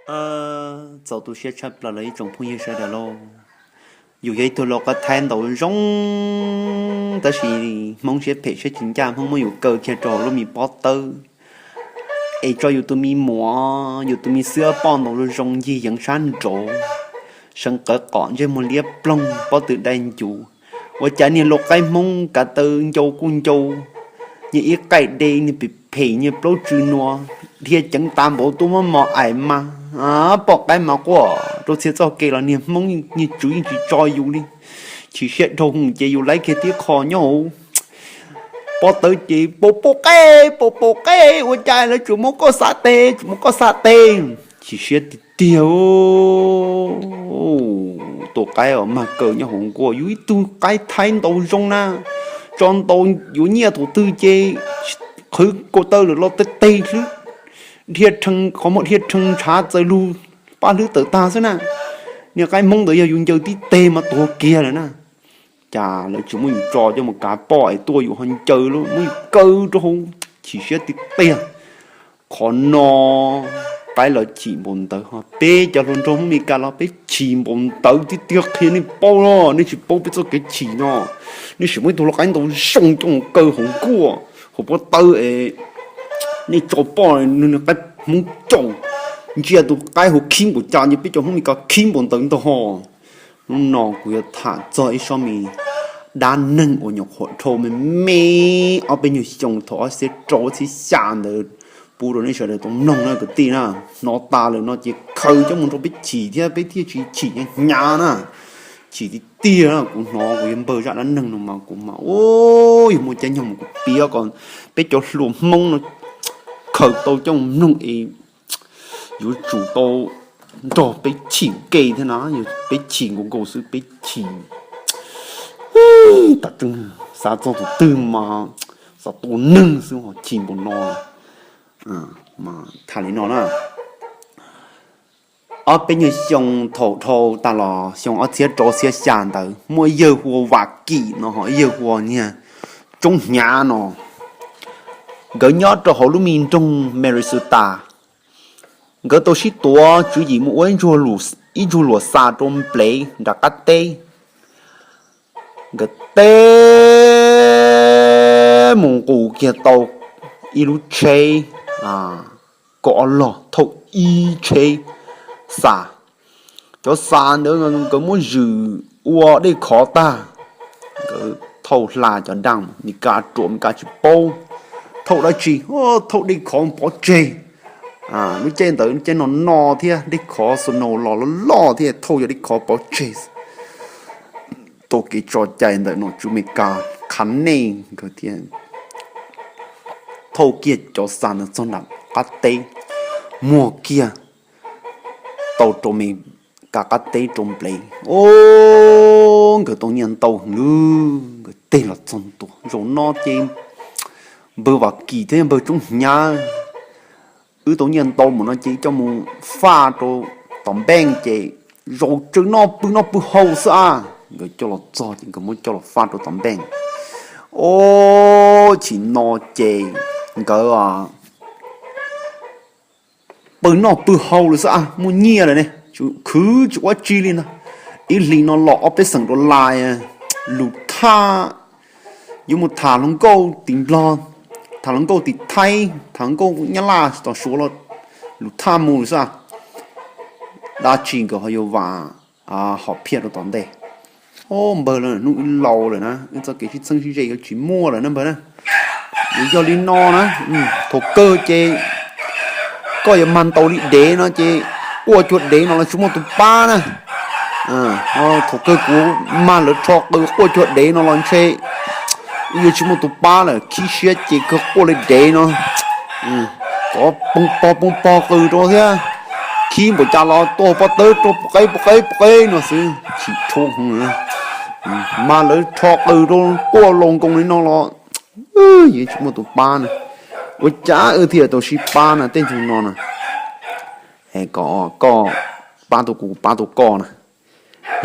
Txaus tu siab tshaj plaws los ib tsoom phooj ywg sawv daws lauj. Yus yog ib tug lau qaib thaib ntaus zoo, tab sis Hmoob siab phem siab tsis ncaj, Hmoob muab yus kaw kiag rau hauv lub me pob tawb, es tso yus tus me muam, yus tus me xwb poj ntaus zoo zoo ncig yeev sab nraud, seev qawv qom ntsej muag liab ploog, pob tw dai ncuv. Ua cas niag lau qaib Hmoob kav taw ncau kuj ncau, niag ib qaij de niag phem phem niag plaub tsw nua, dhia ceev tas npaum tuaj muab mos aim mas, poj qaib mas quaj rau txhia txoj kev los niag Hmoob niag tswv yeej tsis tso yus li. Chim siab dhau hwv ces yus laib kiag tib qho nyob hauv pob tawb ces pau pau qe, pau pau qe, ua cas lawv tsuas muab koj xa tes, tsuas muab koj xa tes. Chim siab tiag tiag. Tus qaib uas mag kaw nyob hauv nkuaj, yus ib tug qaib thaib ntaus zoo na, tso ntaus yuav nyiaj thaum twg ces qhwv kaum taw lawm los teg teg xwb, dhia rhee qhov muag dhia rhee ntshav txawm lug pab hlwb tawm tag xwb na. Niag qaib Hmoob ntawd yog yus ncaws tib teg mas tuag kiag lawm na. Cas lawv tsis muab yus tso coj mus kav poj es tuaj yus ho ncaws lawm muab yus kaw rau hauv, chim siab tiag tiag. Qhov no qaib lawv chim npaum ntawd ho peb cov hluas nraug Hmoob Mes Kas los peb chim npaum ntawd tiag tiag, qhia nej paub los nej tsis paub peb txoj kev chim no. Nej sim muab ib tug lau qaib ntaus zoo coj mus kaw hauv nkuaj hauv pob tawb es nej tso poj nws qaib Hmoob caum, ntsia tus qaib hauv khib npaum cas, ntsia peb cov Hmoob Mes Kas khib npaum ntawd ntag ho. Hnub no kuv yuav tham txog ib sob me dab neeg uas nyuam qhuav dhau me me ob peb nyuag xyoo thaum ob txhiab rau ob txhiab xya ntawd pub rau nej sawv daws tau mloog na kwv tij na. Hnov tas lawm no ces khaws coj mus rau peb chim thiab peb thiaj tsis chim hnyav hnyav na. Chim tiag tiag na, kuv hnov kuv yuav npawg zaj dab neeg no mas kuv mas ua yog muaj caij nyoog mas kuv piav kom peb cov hluas Hmoob no khaws tau coj mus mloog es yuav tsum tau nrog peb chim ke thiab na, yog peb chim nkaus nkaus xwb peb chim. Tam tseeb xav txog tus twg mas xav tua neeg xwb ho chim npaum no. Mas tham li no na, ob peb nyuag xyoo thaum dhau tas los xyoo ob txhiab rau ob txhiab xya ntawd muaj ib yawg hu ua Vam Kim no ho ib yawg hu ua niag Tsoob Hnyav no. Nkawd nyob rau hauv lub me nroog Minnesota. Nkawd tau sib tuav tswv yim mus ua ib ntsuag luam xa rau nplev nram qab teb. Nkawd teb mus nqus kiag tau ib lub tsheb kaum ob log thauj ib tsheb xa. Cov xa ntawd nkawd muab zwm ua dej khov tag, nkawd thauj hla cov daj Meskas ruam Meskas tsis paub thauj dab tsi, thauj dej khov pov tseg. Lub caij ntawd lub caij no no thiab dej khov snow los loj loj thiab thauj cov dej khov pov tseg. Tau kev tso cai ntawm nom tswv Meskas qhav nej nkawd thiaj thauj kiag cov xa ntawd txog nram qab teb, muag kiag tau rau Meskas qab teb rau nplev. O, nkawd tau nyiaj ntau heev lawm, nkawd teg los txog ntua. Zaum no ces npawg Vam Kim thiab npawg Tsoob Hnyav, wb tau nyiaj ntau mus no ces coj mus faj rau tom npeej ces zaum tsawv noj pw noj pw haus xwb a. Nkawd coj los txog ces nkawd muab coj los faj rau tom npeej. O, chim no ces nkawd pw noj pw haus lawm xwb a, muaj nyiaj lawm ne, khwv tsis ua tsi li ntag. Ib hlis no los ob peb xeem dollar, lus thaj, yuav mus tham hluas nkauj tim Nplog, tham hluas nkauj tim Thaib, tham hluas nkauj Nyab Laj tom Suav los lus thaj mus lawm xwb a. Dab tsi nkawd ho yuav vam hom phiaj rau tom ntej. O, npawg, hnub wb laus lawm na, wb txoj kev sib txheeb sib ze yuav tsis muaj lawm na npawg na. Nws yog li no na, thaum kawg ces koj yuav mag ntaus li dev no ces quaj cuag dev no los tsis muaj tus pab na. Thaum kawg kuv mag lawv rho qw quaj cuag dev no los ntshe wb yuav tsis muaj tus pab lawm, khib siab ces kawg quaj li dev no, kov poob pog poob pog qw rau thiab, khib npaum cas los tuaj pob tawb rau pov qeb pov qeb pov qeb no xwb, chim tshua heev. Mag lawv rho qw rau quaj laus nkoos li no los yuav tsis muaj tus pab na. Ua cas wb thiaj tau sib pab na tej ntug no na? Kom koj pab tau kuv kuv pab tau koj na.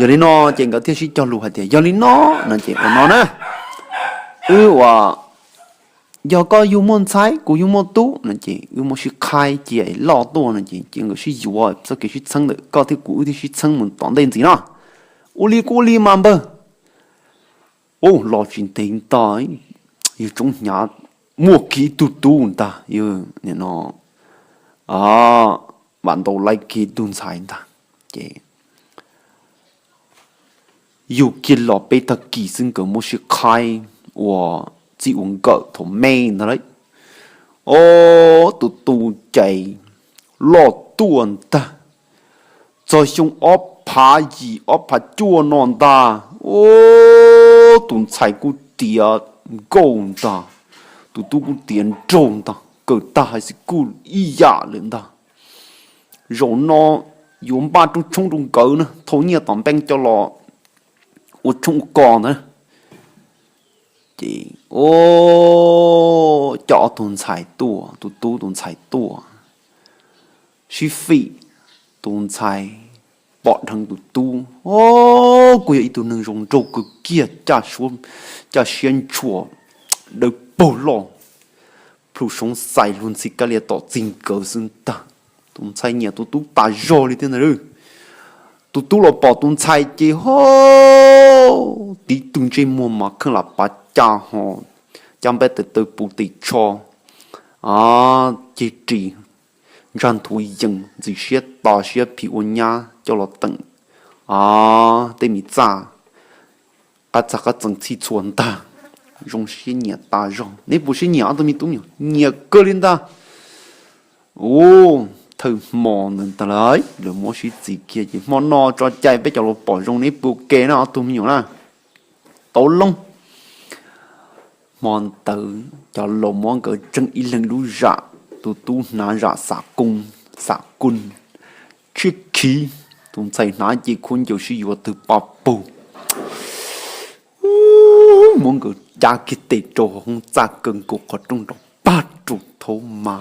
Yog li no ces nkawd thiaj sib cog lus hais tias yog li no, no ces ua no na, wb ua Yog koj yug muaj ntxhais, kuv yug muaj tub no ces wb muab sib qhaib cia loj tuaj no ces, ces nkawd sib yuav txoj kev sib txheeb ntawm koj thiab kuv wb thiaj sib txheeb mus tom ntej ntxiv no. Ua li kuj ua li mas npawg. Ub, los tsis ntev ntag, yawg Tsoob Hnyav muaj kiag ib tug tub ntag, yawg no mam ntaus laib kiag ib tug ntxhais ntag. Ces yug kiag los peb tag kis xwb nkawd muab sib qhaib ua txij ua nkawm thaum me ntag lauj. Ob tug tub ces loj tuaj ntag, txog xyoo ob phav yim ob phav cuaj no ntag, ub, tus ntxhais kuj tiav nkauj ntag, tus tub kuj tiav nraug ntag, kawm tag high school ib yam lawm ntag. Zaum no yuav npaj rooj tshoob rau nkawd na, thau nyiaj tom npeej coj los ua tshoob ua kos ntag. Ces coj ob tug ntxhais tuaj, tus tub tus ntxhais tuaj, sib fim, tus ntxhais pom dheev tus tub, o, kuj yog ib tug neeg zoo nraug kawg kiag, caj siab ntshua, dawb paug loj, plhu soov xais luag ntxhi kab lias tom txig nkawd xwb ntag. Tus ntxhais nyiam tus tub tas zog li thiab ntag. Tus tub los pom tus ntxhais ces ho tib tug ntsej muag mas kheej lam pav caj ho, caj npab taws taw puv tes tsho, ceg ris, ntsaj nthuav yees, ntxim siab to siab phim ua nyab coj los teem tej me txaj qab txag qab txees txhij txhua ntag. Zoo siab nyiam tas zog. Neb puas siab nyiam ob tug me tub me nyuam? Nyiam kawg li ntag. Ub, thawj hmo ntawd ntag lauj, lawv muab sib txis kiag ces hmo no tso cai peb cov laus pom zoo neb puas ua ke na ob tug me nyuam na. Tau loo. Hmo ntawd cov laus muab nkawd tseeg ib leeg lub zam, tus tub hnav zam xav koo, xav koo, tshiab khiv, tus ntxhais hnav ces khuab ncaws sib yuav twg paj pug. Muab nkawd cab kiag tes rau hauv hoob txaj kaw nkaus qhov rooj nrov pag rau thaum mas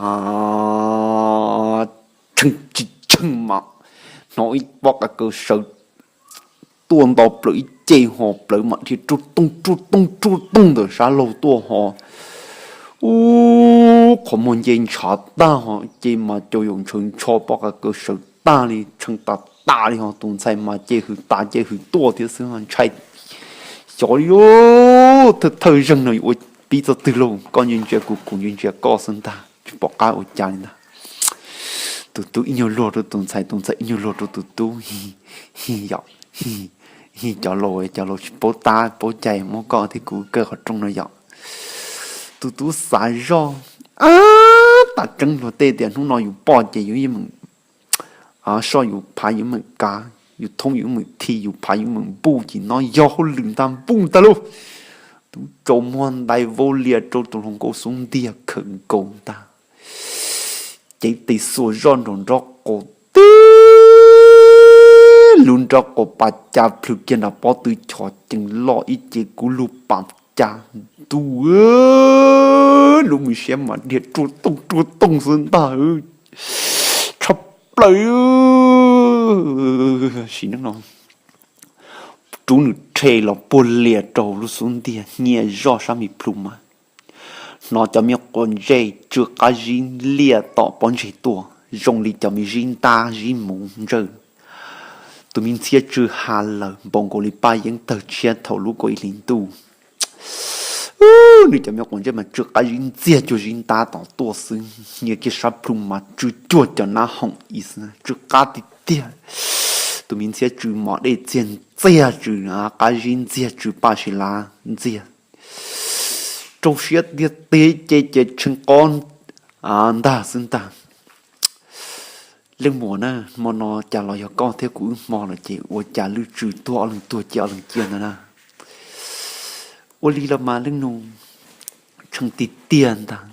tshee tsis tshee mas hnov ib pob qa kaw sawv tuaj nto plaws ib ce ho plawv mam dhia ruaj tooj ruaj tooj ruaj tooj ntawm sab laug tuaj ho. Ub, qhov muag nce ntshav tag ho ce mas cau yaus ntshaw ntsho pob qa kaw sawv tag li tshee tas tas li ho tus ntxhais mas ce hws tas ce hws tuaj thiab xwb ntshai. Xyov li, thawj thawj zeeg no yuav ua pib txoj twg lauj, koj ntsia ntsia kuv kuv ntsia ntsia koj xwb ntag, tsis pom qab ua cas li ntag. Tus tub ib nyuag luag rau tus ntxhais, tus ntxhais ib nyuag luag rau tus tub. Yog cov laus, cov laus tsis paub tab paub cai muab koj thiab kuv kaw qhov rooj no yom. Tus tub xav zoj, ab, tas tseeb luag tej tias hnub no yus poj ces yus yeej meem soj yus phav yus meem kav, yus thoob yus meem thi yus phav yus meem npuj ces no yog hauj lwm ntag npuj ntag lauj. Tub tsaus muag ntais vau lias rau tus hluas nkauj xub ntiag khawm nkaus ntag. Cev tes xuas zoj nraum nrob qaum tib lub nrob qaum pas cas plhws kiag nram pob tw chov cees loj ib ce kub lug pas cas ntuj, lub me siab mas dhia ruaj tooj ruaj tooj xwb ntag. Tshaj plaws. Sim neej no rub nws rhe los puag lias rau lub xub ntiag, nyiaj zoj sab me plhu mas hnov cov me quav ntsej tsw qab zib liaj tom pob ntseg tuaj zoo li cov me zib ntab zib muv ntsawj. Tus me ntxhiab tsw ha lawm npaum nkaus li paj yeeb tawg tshiab thaum lub kaum ib hlis ntuj. Nws cov me quav ntsej mas tsw qab zib ntxiag cuag zib ntab tom tuaj xwb, nyias kiag sab plhu mas tsw cuag cov nab hoom ib xwb, tsw qab tiag tiag. Tus me ntxhiab tsw mos dej txiag ntxiag tsw qab zib ntxiag tsw paj si lav ntxiag. Rau siab tiag tiag ces ces tshee qob ntag xwb ntag. Leej muam na, hmo no cas los yog koj thiab kuv wb hmo lawm ces ua cas lwj tsw tuag ob leeg tuag cia ob leeg cia ntawd na. Ua li los mas leej nus, tshee tiag tiag ntag.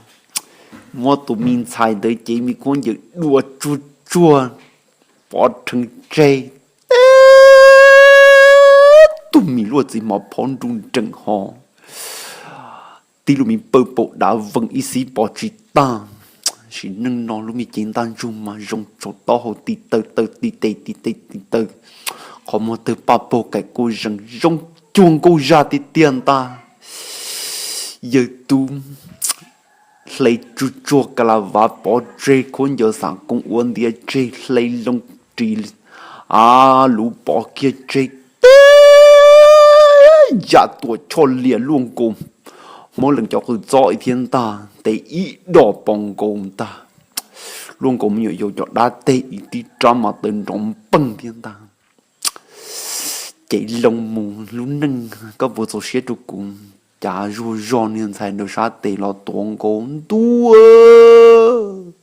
Muab tus me ntxhais ntawd cev me khaub ncaws dua tsuag tsuag, pov rhees tseg, tib tug me luaj txiv mos phaub nruj nreem ho, tib lub me pawg paum dav vees ib xib pov tsis tag. Sim neej no lub me cev ntaj ntsug mas zoo tsaus taub hau ti taw taw ti tes ti tes ti taw, qhov muag tawg paj paug kaim kuj zees zoo cuag nkauj zaj tiag tiag ntag. Yawg tub hle tsuag tsuag ka la vav pov tseg, khaub ncaws xam koos ua ntiav tseg, hle loo ris, a, luv pov kiag tseg, teb yam tuam choj lias luaj nkaus Hmoob Lees cov qws txob ib thiab ntag, tes ib dos pos nkaus ntag. Luaj nkaus me nyuam yaus cov dab teg ib tib rab mas taw nrov npeeg thiab ntag. Ces loo mus lub neej, koj puas txaus siab rau kuv? Cav zuag zog niag ntxhais ntawd sab tes los tuav nkaus ntua.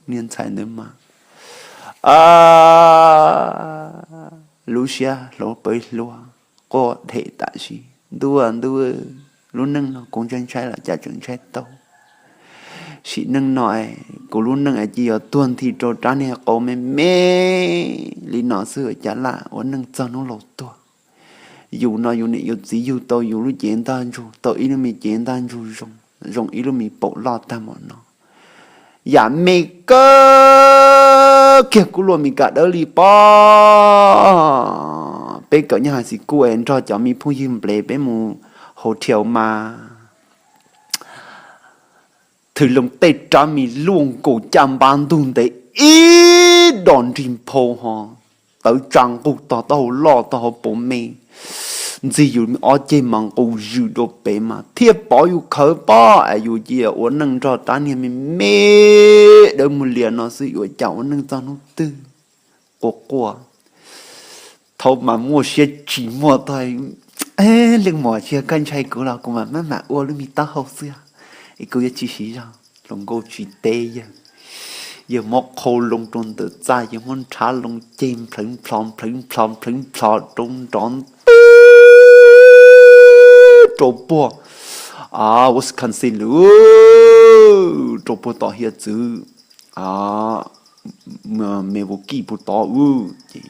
Niag ntxhais ntawd mas, a, lub siab hlo pawv hluas, quaj dhem tam sim, ntuj ntuj, lub neej no kuv ntshai ntshai los cas tseem ntshai tau. Sim neej no kuv lub neej cia yuav tuag nthi rau rab niag qau me me li no xwb ua cas laj ua neej txog hnub laus tuag. Yus no yus niam yus txiv yug tau yus lub cev ntaj ntsug, tau ib lub me cev ntaj ntsug zoo, zoo ib lub me paum loj tag npaum no. Yam me kawg kiag kuj luaj me kas dawb li pob. Peb kawm nyob hais xis kuj es nrog cov me phooj ywg nplev peb mus hotel mas thwm loo tej rab me luaj nkaus caj npab ntug ntev ib dos nrig nphau ho tawv tsa nqug tog taub hau loj tog hauv paus me, ntxig yus ob ceg mas nqus zws dua pem mas thiaj pov yus khawv pob es yus cia ua neej nrog rab niag me me dawb muag lias no xwb yuav cas ua neej txog hnub twg. Quaj quaj, thaum mas muaj siab tsis muaj tag, leej muam tsis yog koj ntshai kuv los kuv mam maj mam ua lub me taub hau xwb, es kuv yuav tsis siv zog. Hluas nkauj tsis teb yawg, yawg muab qhau loo rau ntawm txaj, yawg muab nrhav loo ceg nplhawv nplho nplhawv nplho nplhawv nplho rau nrov ntws rau puag Wisconsin lawm, rau puag tom hiav txwv Milwaukee puag tod ces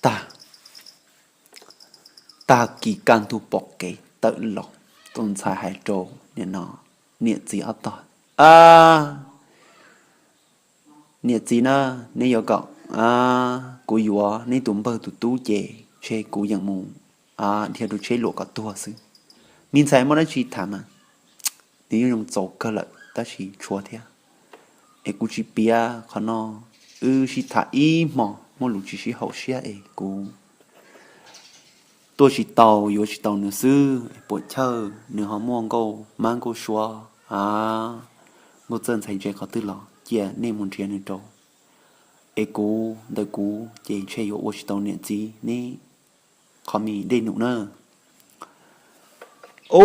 tag, tag kis kaj ntug pom kev tawm los. Tus ntxhais hais rau niam txiv ob tog, niam txiv na, neb yuav kom kuv yuav neb tus npawg tus tub ces ntshe kuv yeem mus dhia rau tsheb luam kom tuag xwb. Me ntxhais muaj dab tsi tham mas, nws yeej zoo txaus kawg lawm tab sis tshuav thiab. Es kuv tsis piav qhov no, wb sib tham ib hmo muaj lus tsis sib haum siab es kuv tuaj tsis tau yuav tsis tau nws xwb, puam chawj nws ho muaj nkauj mab nkauj suav, nkauj txawj ntxhais ntse qhov twg los cia nej mus nrhiav nws rau. Es kuv ntawm kuv ces ntshe yuav ua tsis tau niam txiv neb qhov me dej num na. Ob,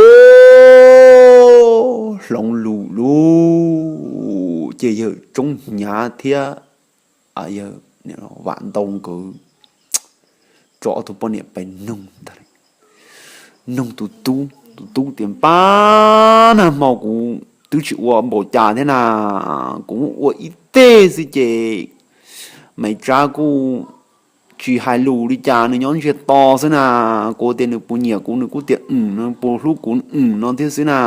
hloov lus lub ces yawg Tsoob Hnyav thiab yawg Vam Ntau nkawd tso ob tug poj niam pais noog ntag. Noog tus tub, tus tub tias, pab nag hmo kuv twb tsis ua npaum cas thiab na, kuv ua ib teg xwb ces Maiv Tsab kuj tsis hais lus li cas, nws nyob ntsiag to xwb na. Kuv tias nws puas nyiam kuv, nws kuj tias wm, nws puas hlub kuv, wm no thiab xwb na.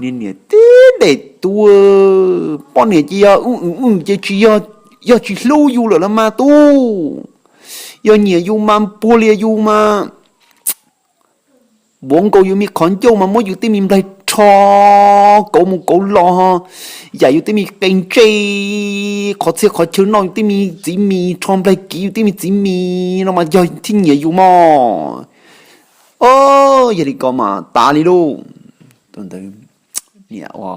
Niag niam tib dej tuaj, poj niam ces yog wm wm ces tsis yog, yog tsis hlub yus lawm los mas tub, yog nyiam yus mas puag lias yus mas npuav nkaus yus me qhov ncauj mas muab yus tej me nplaig rho kauv mus kauv los, yam yus tej me qe ntse, qhov txhia qhov chaw noj yus tej me txiv mis, rho nplaig kiv yus tej me txiv mis no mas yog thiaj nyiam yus mog. Yog li ko mas tas li lauj. Niam ua,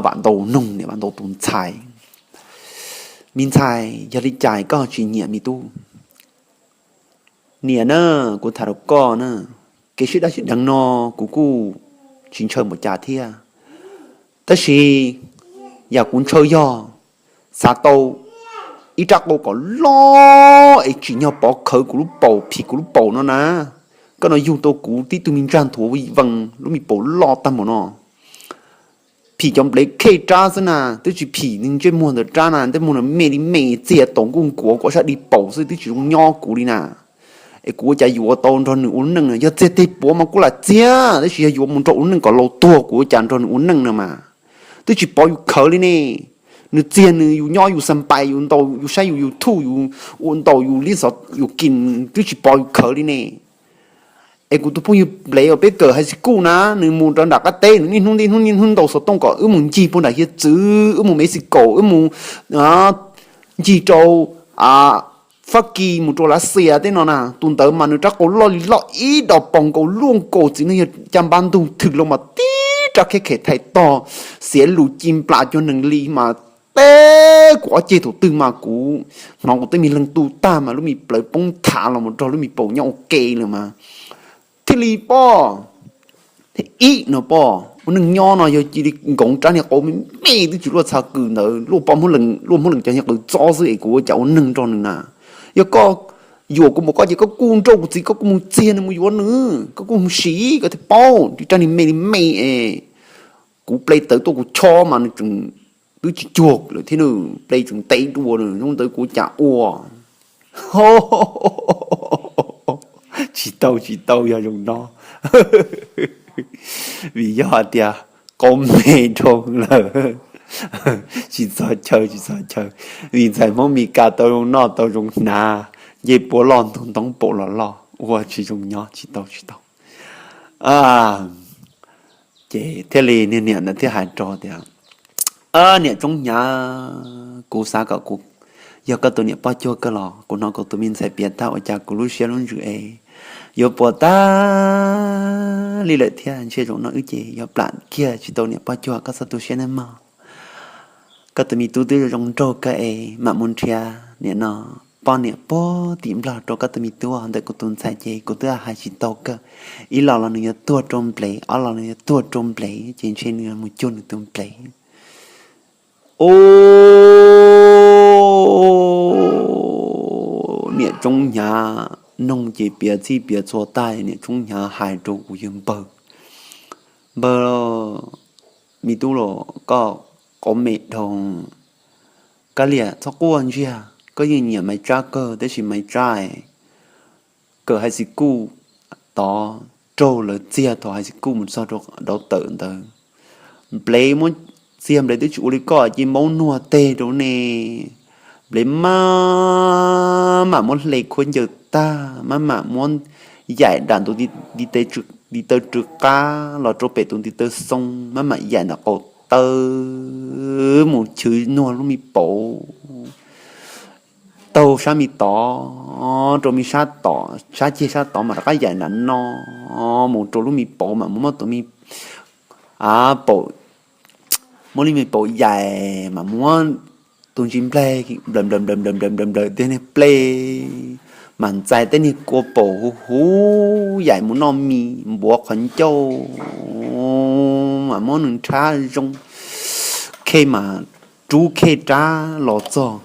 Vam Ntau noog niam Vam Ntau tus ntxhais, me ntxhais, yog li cas koj tsis nyiam me tub? Niam na, kuv tham rau koj na, kev sib dab sib deev no kuv kuj tsis ntshaw npaum cas thiab, tab sis yam kuv ntshaw yog xav tau ib rab qau kom loj es tsim nyog pov khawv kuv lub paum, phim kuv lub paum no na. Koj no yug tau kuv tib tug me ntsag nthuav vees, lub me paum loj tag npaum no, phim cov nplev khej rab xwb na, twb tsis phim ntsej muag ntawd rab na, ntsej muag no me li me txiag taus nkuj nkuav kom sab di paum xwb twb tsis zoo nyob kuv li na. Es kuv ua cas yuav tau nrog nws ua neej na? Yog txiag teg puav mas kuj lam txiag, tab sis yog yuav mus nrog ua neej kom laus tuag kuv ua cas nrog nws ua neej no mas twb tsis pov yus khawv li ne. Nws txiag nws yus nyob yus xa npais yus ntaus yus saib yus YouTube yus ua ntaus yus li xov yus kis twb tsis pov yus khawv li ne. Es kuv tus phooj ywg Nplev uas peb kawm high school na, nws mus rau nram qab teb, nws niaj hnub niaj hnub niaj hnub ntaus xov tooj kom wb mus ncig puag nram hiav txwv, wb mus Mexico, wb mus ncig rau Fab Kis, mus rau Lav Xias tej no na. Tus ntawd mas nws rab qau loj li loj ib dos poos nkaus, luaj nkaus txiv neej yog caj npab ntug, thwm loo mas tib rab kheb khem thais tog, xiav lus ci nplas cuag neeg li mas teb kuv ob ceg thaum twg mas kuv hnov kuv tej me leeg tu tag mas lub me plawv poob thav los mus rau lub me paum nyob ua ke lawm mas. Thiaj li poj, ib no poj ua neej nyob no yog cia li nkoov rab niag qau me me twb tsis luaj txha kws ntawd, luaj poj, luaj Hmoob Lees cov niag qws txob xwb es kuv ua cas ua neeg nrog nws na. Yog koj yuam kuv npaum koj ces koj kuj nrauj kuv txiv, koj kuj mus txiag nws mus yuav nws, koj kuj mus siv koj thiaj paub. Rab niag me li me es kuv ple tawv tuaj kuv chob mas nws tseem twb tsis cuag lawm thiab, nws ple tseem ntev dua, hnub ntawd kuv cas ua. Tsis tau, tsis tau yog zoo no, vim yog hais tias qau me dhau lawm. Tsis txog chaw, tsis txog chaw, vim ntxhais Hmoob Mes Kas tau zoo noj tau zoo hnav, ncej puab loj ntug ntoob paum los loj, ua tsis zoo nyob, tsis tau, tsis tau. Ces thiaj li niag niam ntawd thiaj hais rau tias, Niam Tsoob Hnyav, kuv xav kom kuv yog koj tus niam poj cuag kawg los kuv hnov kuv tus me ntxhais piav tag ua cas kuv lub siab lub ntsws es yuav puas tag li lawm thiab. Ntshe zaum no wb ces yuav plam kiag tsis tau niam poj cuag, koj txhob tu siab nawb mog. Koj tus me tub twb zoo nraug kawg es mam mus nrhiav niam no poj niam puag tim Nplog rau koj tus me tub. Ntawm kuv tus ntxhais ces kuv twb hais tsis tau kawg, ib los los nws yuav tuag rau Nplev, ob los nws yuav tuag rau Nplev, ces ntshe nws mus cuag nws tus Nplev. Ub, niam Tsoob Hnyav noog ces piav txhij piav txhua tag, niam Tsoob Hnyav hais rau kuv yawg npawg, Npawg, me tub los koj qau me dhau, kav liam txhob quaj ntsiag, koj yeej nyiam Maiv Tsab kawg, tab sis Maiv Tsab kawm high school tod raug lawv txiag thaum high school mus txog rau dau tawm ntawd. Nplev muab txiag, Nplev twb tsis ua li koj cia li maub nuag teg rau ne. Nplev maj mam muab hle khuab ncaws tag, maj mam muab yaim dam ntu ntiv taw rwg qab los rau pem tus ntiv taw xoo, maj mam yaim ntawm qaum taw mus chwv nuag lub me pauv, taug sab me tod rau me sab tod, sab ceg sab tod mas rov qab yaim nram no mus rau lub me pauv mas muab tus me, a, paum, muab lub me pauv yaim mas muab tus ntsis nplaig nplawm nplawm nplawm nplawm nplawm nplawm nplawm tej niag nplej, mas ntxais tej niag kua paum huv huv yaim mus noj mis npuav qhov ncauj, mas muab nws nrhab zoo. Khej mas rub khej rab los txog,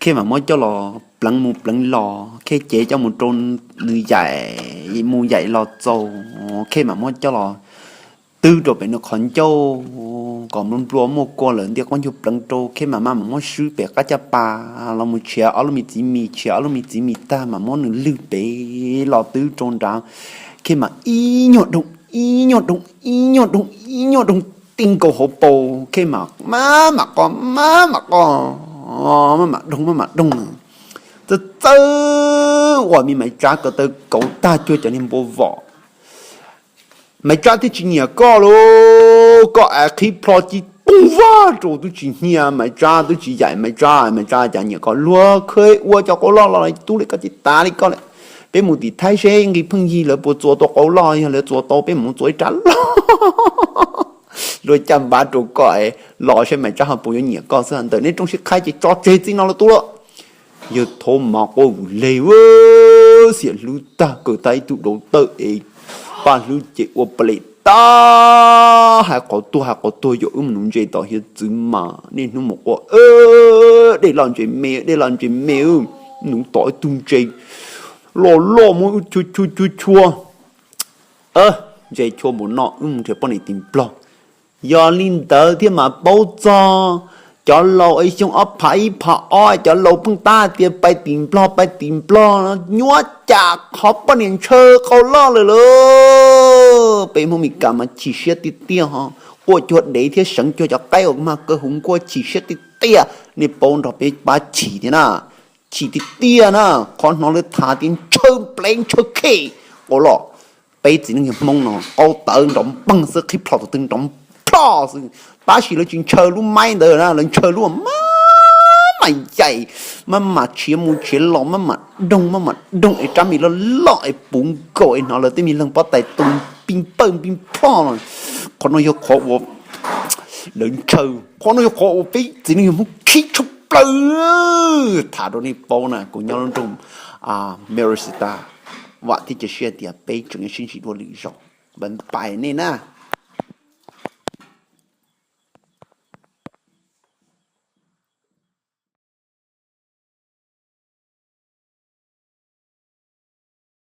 khej mas muab coj los pleev mus pleev los, khej cev coj mus rau nws yaim mus yaim los txaus, khej mas muab coj los twb rau pem nws qhov ncauj kom nplua nplua muaj kua lawm ntiaj qab ncuag pleev rau, khej mas maj mam muab swb pem qab caj pas los mus tshiav ob lub me txiv mis, tshiav ob lub me txiv mis tag mas muab nws lwg pem los twb rau nrad. Khej mas ib nyuag doog ib nyuag doog ib nyuag doog ib nyuag doog ti nkaus hauv paus, khej mas maj mam qo maj mam qo maj mam doog maj mam doog. Txawj txawj uas me Maiv Tsab ko taw kauv tag cuag cov niag npua vom. Maiv Tsab twb tsis nyiam koj lauj, koj av qhib plho ci pooj vag rau twb tsis hnyiab Maiv Tsab, twb tsis yaim Maiv Tsab, Maiv Tsab cas nyiam koj. Luag khej ua cov qau loj los tub li koj ces tas li koj lawm. Peb mus tim Thaib seb nqi pheej yig lawv puas txua tau qau loj, yog lawv txua tau peb mus txua ib rab loj luag caj npab rau koj los seb Maiv Tsab ho puas yuav nyiam koj xwb. Ntawm neb rooj sib qhaib ces tso tseg txij no lawm tub lauj. Yawg Thaub mas quaj vwm leg, xiam hlwb tag, kaw tag ib tug dau tawj es paj hlwb ces ua ples tag, hais qhov tuag hais qhov tuag, yog wb mus nuv ntses tom hiav txwv mas niaj hnub mus quaj, dej loj ntses me, dej loj ntses me, nuv tom ib tug ntses loj loj muab wb chua chua chua chua, ntses chua mus noj, wb mus nrhiav poj niam tim Nplog. Yog li ntawd thiaj mam paub txog cov laus es xyoo ob phav ib phav ob, cov laus pheej tab hais tias pais tim Nplog pais tim Nplog, nyuab cas qhov poj niam ntshaw qau loj lawm lauj. Peb Hmoob Mes Kas mas chim siab tiag tiag ho, quaj cuag dev thiab seev cuag cov qaib uas mag kaw huv nkuaj, chim siab tiag tiag. Nej paub nrog peb pab chim thiab na, chim tiag tiag na. Qhov hnov lawv tham tias ntshaw plev ntshaw khej, Ua los peb txiv neej yawg Hmoob no qaub tawv nrov npeeg xwb, qhib plho tus twg nrov plho xwb. Tab sis lawv tsis ntshaw lub maib ntawd na, lawv ntshaw lub maj mam yaim, maj mam tshiav mus tshiav los, maj mam doog maj mam doog es rab me loj loj es puv nkaus es hnov lawv tej me leeg pob tais tu pij pawj pij ploj no. Qhov no yog qhov uas lawv ntshaw, qhov no yog qhov uas peb txiv neej yawg Hmoob khib tshaj plaws. Tham rau nej paub na, kuv nyob lub nroog Minnesota, vam thiab cia siab tias peb tseem yuav sib ntsib dua lwm zaus. Bye bye nej na.